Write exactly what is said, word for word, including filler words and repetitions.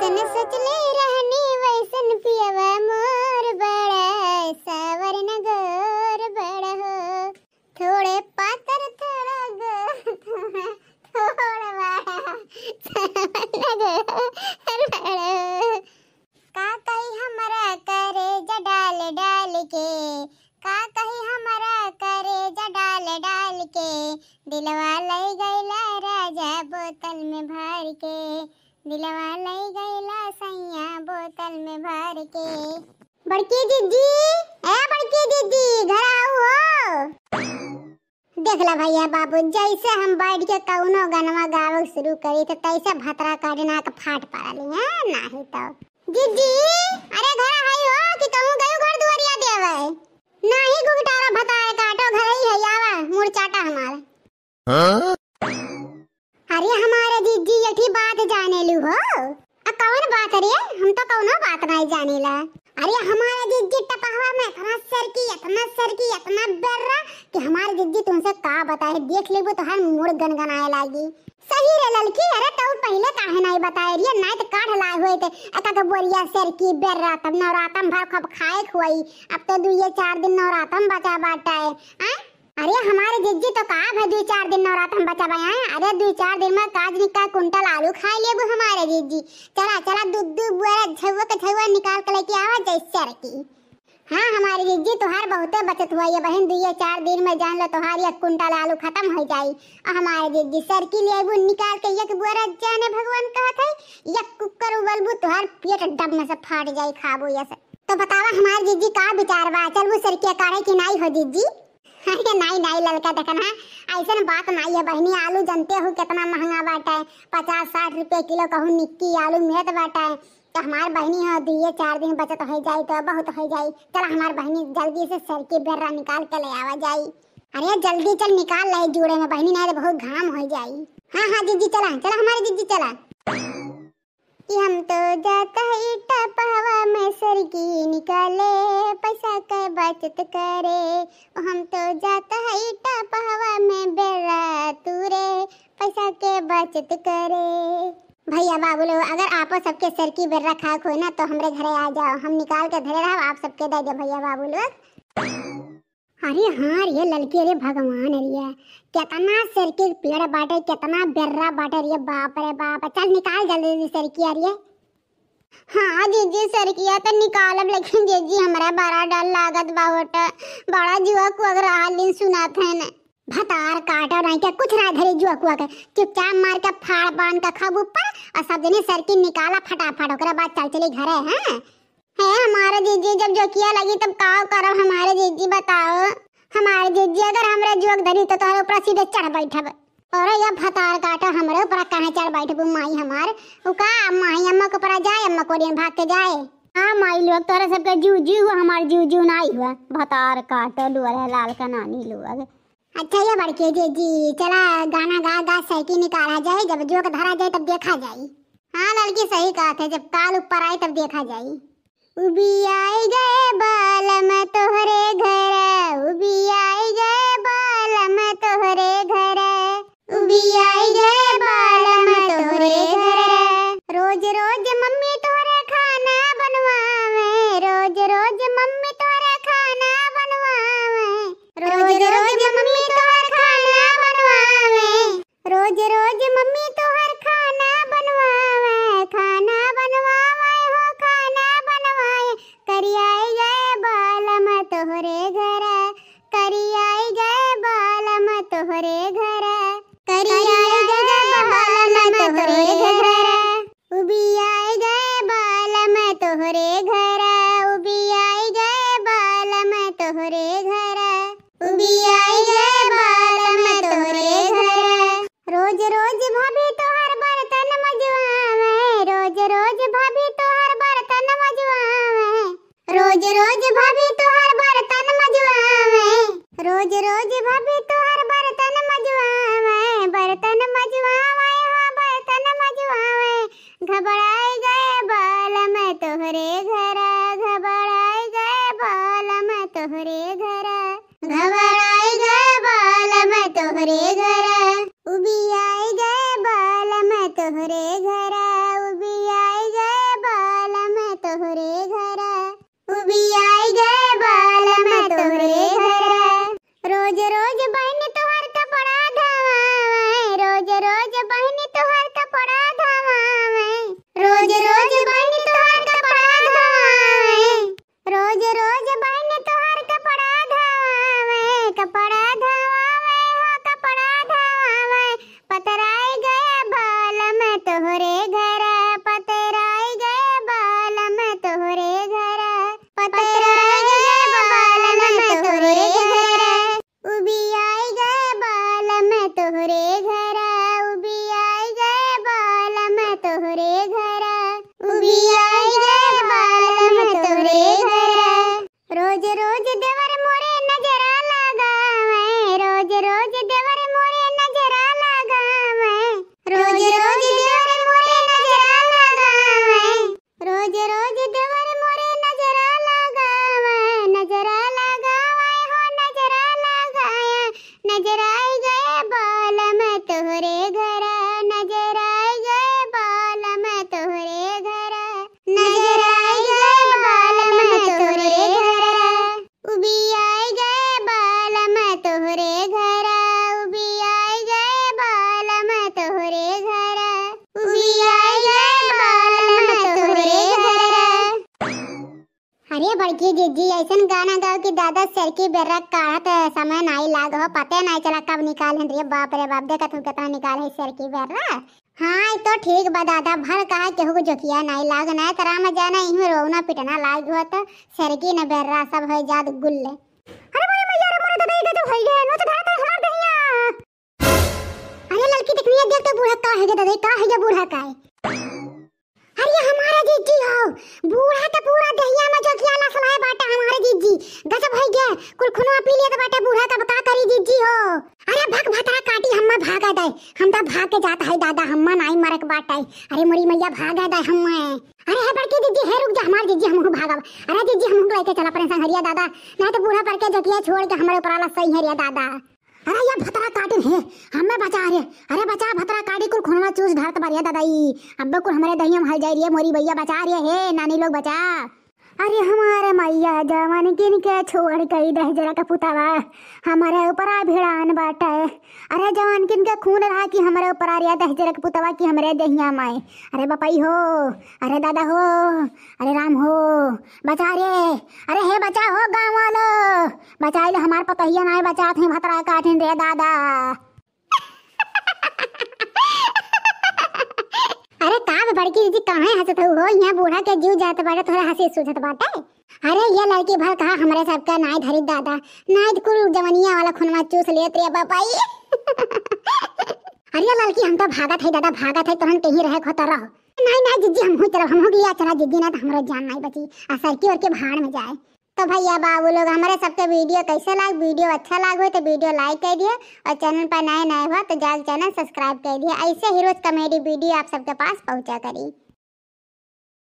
न सोचले रहनी वैसन पियवा मोर बड़ा, सावर न गोर बड़ा हो। थोड़े पातर थोड़ा गोर, थोड़ा बड़ा, सावर न गोर बड़ा हो। का कही हमरा करेजा डाल डाल के, का कही हमरा करेजा डाल डाल के, दिलवा लई गइला राजा बोतल में भर के, दिलवा लई गइला सैया बोतल में भर के। बड़की जिज्जी, ए बड़की जिज्जी, घर आऊ हो। देख ला भैया बाबू, जैसे हम बैठ के कउनो गनवा गावे शुरू करी तो तैसे भतरा काटे ना के फाट पड़ली है, नाही तो। जिज्जी, अरे घर आई हो कि कहूँ गयो घर दुआरिया देवे? नाही गुगटारा भतार काटो, घर ही है, आवा मुड़ चाटा हमार। हाँ? अरे हमारे जिज्जी, यठी बात जाने लू हो? आ कौन बात रे? हम तो कौनो बात नहीं जानीला। अरे हमारे जिज्जी टपहवा में इतना सरकी, इतना सरकी, इतना बेर्रा कि हमारे जिज्जी तुमसे का बताए, देख लेबू तो हर मूड़ गनगनाए लागी। सही रे ललकी, अरे तू पहले काहे नहीं बताए रे, नहीं तो काढ़ लाए हुए थे। एका के बोरिया सरकी बेर्रा, तब नवरातम भर खूब खाए खुआई। अब तो दुइये चार दिन नवरातम बचा बाटा है, हैं? अरे हमारे जिज्जी तो का भाई दुई चार दिन नवरात हम बचा बयाए। अरे दुई चार दिन में काज निका कुंटल आलू खाए लेबू हमारे जिज्जी। चला चला दू दू बोरा झउआ के झउआ निकाल के लेके आवा जैसे रखी। हाँ हमारे जिज्जी तोहार बहुते बचत हुआ ये बहन, दुइये चार दिन में जान लो तोहार एक कुंटल आलू खत्म हो जाई। और हमारे जिज्जी सरकी लेबू निकाल के एक बोरा जाने भगवान कहत है, एक कुकर उबलबू तोहार पेट डब में से फाट जाई खाबू ये से। तो बतावा हमारे जिज्जी का विचार बा, चलबू सरकिया काढ़े कि नाई हो जिज्जी? अरे नाई, नाई ललका देखन, हाँ, ऐसन बात नाई है बहिनी। आलू जनते हो कितना महंगा बाटे, पचास साठ रुपये किलो कहूँ निक्की आलू मिलत बाटे। तो हमार बहिनी हो, दुइये चार दिन बचत हो जाई तो बहुत हो जाई। चला हमार बहिनी जल्दी से सरकी बेर्रा निकाल के ले आवा जाई। अरे जल्दी चल निकाल ले जूड़े में बहिनी, नहीं तो बहुत घाम हो जाई। हाँ, हाँ जिज्जी चला, चला हमारे जिज्जी चला। कि हम तो जात हई टपहवा में सरकी निकाले, पैसा के बचत करे। ओ हम तो जात हई टपहवा में बेर्रा तूरे, पैसा के बचत करे। भैया बाबू लोग, अगर आपो सबके सरकी बेर्रा खाए होए ना तो हमरे घरे आ जाओ, हम निकाल के धरे रहब, आप सबके दे दे भैया बाबू लोग। अरे हाँ रे ललकी, अरे भगवान रे, कितना सरकी पेड़ बाटे, कितना बेर्रा बाटे रे, बाप रे बाप। चल निकाल जल्दी जल्दी सरकी, अरे। हाँ जिज्जी, सरकिया तो निकालब, लेकिन जिज्जी हमरा बड़ा डर लागत बा होट, बड़ा जुआ कुआ के रहल दिन सुनात है न। भतार काटो नहीं के कुछ ना धरे जुआ कुआ के, चुपचाप मार के फाड़ बांध के खब ऊपर और सब जने सरकी निकाला फटाफट, ओकरा बाद चल चली घरे, हैं? हे हमारे जिज्जी, जब जोकिया लगी तब का करब हमारे जिज्जी बताओ? हमारे जिज्जी अगर हमरा जोक धरी तो तोहरे ऊपर सीधे चढ़ बैठब। अरे या भतार काटा हमरे ऊपर काहे चढ़ बैठबू माई हमार? उ का माई अम्मा के ऊपर जाए, अम्मा कोरियन भाग के जाए। हाँ माई लोग, तोहरे सबके जू जू हुआ, हमार जू जू नाई हुआ। भतार काटो लुअर है लाल का नानी लोग। अच्छा ये बड़के जिज्जी, चला गाना गा गा सैकी निकाला जाए, जब जोक धरा जाए तब देखा जाए। हाँ लड़की सही कहत है, जब काल ऊपर आए तब देखा जाए। उबियाई गए बालम तोहरे घर, उबियाई गए बालम तोहरे घर, उबियाई गए बालम तोहरे घर। रोज रोज मम्मी तोहरे खाना बनवावे, रोज रोज मम्मी तोहरे खाना बनवावे, रोज रोज मम्मी तोहर खाना बनवावे। रोज रोज मम्मी तोहर खाना बनवावे, खाना बनवावे हो, खाना बनवावे। करियाई गए बालम तोहरे घर, करियाई गए बालम तोहरे घर, करियाई गए बालम तोहरे घर। उबियाई गए बालम तोहरे घर, उबियाई गए बालम तोहरे घर, उबियाई गए बालम तोहरे घर। रोज रोज भाभी तोहर बर्तन मजवावे, रोज रोज भाभी तोहर बर्तन मजवावे, रोज रोज भाभी तोहर बर्तन मजवावे, रोज रोज भाभी तोहर बर्तन मजवावे, बर्तन मजवावे हो बर्तन मजवावे। घबराई गए बालम तोहरे घर, घबराई गए बालम तोहरे घर, घबराई गए बालम तोहरे घर। उबियाई गए बालम तोहरे घर, उबियाई गए बड़की जिज्जी, ऐसन गाना गाओ कि दादा सरकी बेर्रा काढ़त समय नाई लाग हो, पते नाई चला कब निकाल हन रे। बाप रे बाप, देखत हूँ कितना निकाल है सरकी बेर्रा। हाँ, ई तो ठीक बा दादा, भल कहा केहू को जोकिया नाई लाग, ना त राम जाना इहमें रोवना पिटना लाग हो त सरकी न बेर्रा सब हो जात गुल्ले। अरे मोरे मैया रे, मोरे दादा, ई गजब होइ गए, नोच धरा तर हमार दहिया। अरे ललकी देखनिया, देख तो बूढ़ा का है गे दादा, का है गे बूढ़ा का है? अरे हमारे जिज्जी हो, बूढ़ा के पूरा दहिया में जोकिया लसलाए बाटे हमारे जिज्जी। गजब होइ गए, कुल खुनवा पी लिया तो बाटे बूढ़ा का, का करी जिज्जी हो? अरे भग भतरा काटी, हम्मा भागा दे, हम तो भाग के जात है दादा, हम्मा नाई मरक बाटे। अरे मोरी मैया भागा दे हम्मा। अरे हे बड़की जिज्जी, हे रुक जा हमार जिज्जी, हमहू भागब। अरे जिज्जी हमहू लेके चला अपने संग हरिया दादा, नाई तो बूढ़ा पर के जोकिया छोड़ के हमारे ऊपर आला सही हरिया दादा। अरे ये भतरा काटिन हे, हमें बचा रे। अरे बचा भतरा काटी, कुल खुनवा चूस धरत बा रे दादा ई। अब्बे कुल हमरे दहिया में हल जाई रे मोरी भैया, बचा रे हे नानी लोग बचा। अरे हमारे मैया जवान किन के छोड़ गई दहिजरा का पुतवा, हमारे ऊपर आ भिड़ान बाटे। अरे जवान किन के खून रहा कि हमारे ऊपर आ रे दहिजरा का पुतवा कि हमरे दहिया माए। अरे बपई हो, अरे दादा हो, अरे राम हो, बचा रे। अरे हे बचा हो गाँव वालो, बचाई लो हमार पतोहिया, नाय बचात है भतरा काटिन रे दादा। अरे का बे बड़की दीदी, काहे हंसत हो? यहाँ बूढ़ा के जीव जात बाटे, तोहरे हंसी सूझत बाटे? अरे ये लड़की भल कहा हमरे सबके नाय धरी दादा, नाय त कुल जवनिया वाला खुनवा चूस लेत रे बपई। अरे ये लड़की, हम तो भागत है दादा, भागत है, तोहन कहीं रहे खोता रहो। नाय नाय जिज्जी, हमहू चलब, हमहू के लिया चला जिज्जी, ना तो हमरो जान नाय बची, आ सरकी और के भाड़ में जाए। तो भैया बाबू लोग, हमरे सबके वीडियो कैसे लाग, वीडियो अच्छा लाग हो तो वीडियो लाइक कर दिए और चैनल पर नए नए हो तो जाल चैनल सब्सक्राइब कर दिए। ऐसे ही रोज कॉमेडी वीडियो आप सबके पास पहुँचा करी।